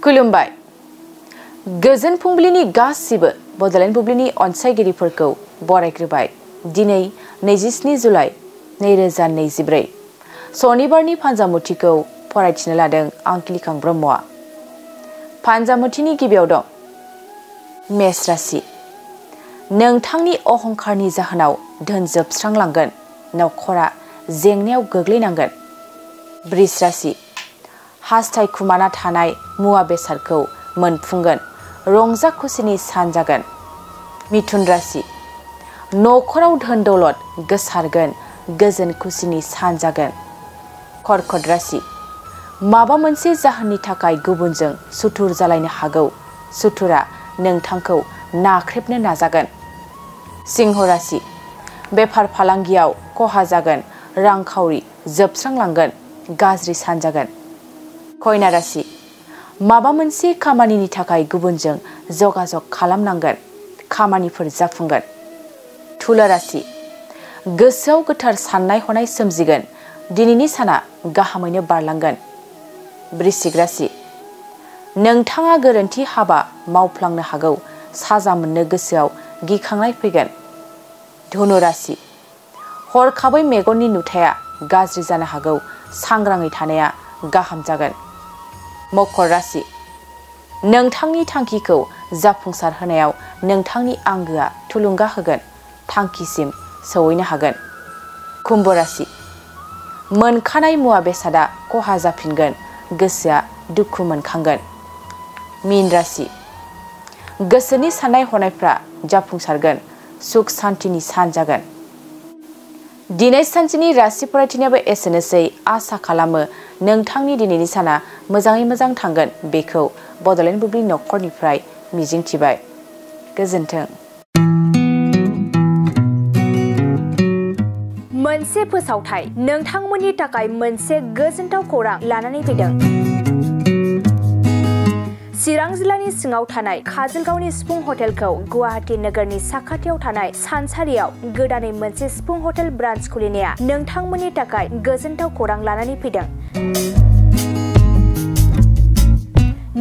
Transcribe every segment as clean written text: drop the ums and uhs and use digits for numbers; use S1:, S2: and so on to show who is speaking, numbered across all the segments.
S1: खुलुमबाय गोजोन फुंबिलिनि गासिबो बडलेण्ड बुब्लिनि अनसायगिरिफोरखौ बरायग्रोबाय। दिनै 27 जुलाइ 2024 शनिबारनि फान्जामुथिखौ फरायथिनो लादों आं किलिखां ब्रह्मआ। फान्जामुथिनि गिबियाव दं मेष राशि। नोंथांनि अहंकारनि जाहोनाव धोन जोबस्रांलांगोन, नखरा जेंनायाव गोग्लैनांगोन। वृष राशि। हास्थायखुमाना थानाय मुवा बेसादखौ मोनफुंगोन, रंजा खुसिनि सान जागोन। मिथुन राशि। नखराव धोन दौलत गोसारगोन, गोजोन खुसिनि सान जागोन। कर्कट राशि। माबा मोनसे जाहोननि थाखाय गुबुनजों सुथुर जालायनो हागौ, सुथुरा नोंथांखौ नाख्रेबनो नाजागोन। सिंह राशि। बेफार फालांगियाव खहा जागोन, रांखावरि जोबस्रांलांगोन, गाज्रि सान जागोन। कन्या राशि। माबा मोनसे खामानिनि थाखाय गुबुनजों जगाजग खालामनांगोन, खामानिफोर जाफुंगोन। तुला राशि। गोसोआव गोथार साननाय हनाय सोमजिगोन, दिनैनि साना गाहामैनो बारलांगोन। वृश्चिक राशि। नोंथाङा गोरोन्थि हाबा मावफ्लांनो हागौ, साजा मोननो गोसोआव गिखांनाय फैगोन। धनु राशि। हरखाबै मेगननि नुथाया गाज्रि जानो हागौ, सांग्राङै थानाया गाहाम जागोन। मकर राशि। नोंथांनि थांखिखौ जाफुंसार होनायाव नोंथांनि आंगोआ थुलुंगा होगोन, थांखिसिम सौहैनो हागोन। कुम्भ राशि। मोनखानाय मुवा बेसादा खहा जाफिनगोन, गोसोआ दुखु मोनखांगोन। मीन राशि। गोसोनि साननाय हनायफ्रा जाफुंसारगोन, सुख सान्थिनि सान जागोन। दिनै सानसेनि राशि फरायथिनायाबो एसेनोसै। आसा खालामो नोंथांनि दिनैनि साना मोजाङै मोजां थांगोन, बेखौ बडलेण्ड बुब्लि नखरनिफ्राय मिजिंथिबाय। गोजोन्थों।
S2: मोनसे फोसावथाय नोंथांमोननि थाखाय मोनसे गोजोनथाव खौरां लानानै फैदों। चिरां जिल्लानि सिङाव थानाय काजलगावनि सिफुं हटेलखौ गुवाहाटी नोगोरनि साखाथियाव थानाय सानसारियाव गोदानै मोनसे सिफुं हटेल ब्रान्च खुलिनाया नोंथांमोननि थाखाय गोजोनथाव खौरां लानानै फैदों।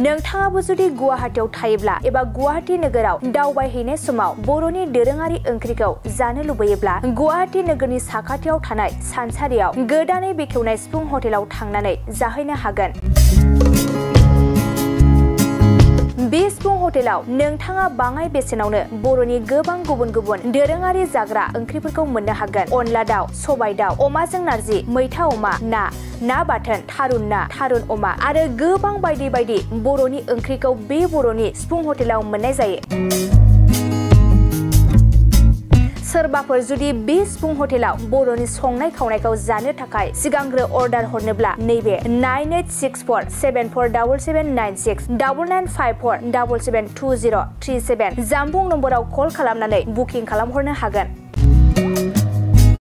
S2: नोंथाङाबो जुदि गुवाहाटीयाव थायोब्ला एबा गुवाहाटी नोगोराव दावबायहैनाय समाव बर'नि दोरोङारि ओंख्रिखौ जानो लुबैयोब्ला गुवाहाटी नोगोरनि साखाथियाव थानाय सानसारियाव गोदानै बेखेवनाय सिफुं हटेलाव थांनानै जाहैनो हागोन। बे सिफुं हटेलाव नोंथाङा बाङाय बेसेनावनो बर'नि गोबां गुबुन गुबुन दोरोङारि जाग्रा ओंख्रिफोरखौ मोननो हागोन। अनला दाउ, सबाय दाउ, अमाजों नारजि, मैथा अमा, ना बाथोन, थारुन अमा आरो गोबां बायदि बायदि बर'नि ओंख्रिखौ बे बर'नि सिफुं हटेलाव मोननाय जायो। सोरबाफोर जुदि बे सिफुं हटेलाव बर'नि संनाय खावनायखौ जानो थाखाय सिगांग्रो अर्डार हरनोब्ला नैबे 9864747796 9954772037 जामबुं नम्बराव कल खालामनानै बुकिं खालामहरनो हागोन।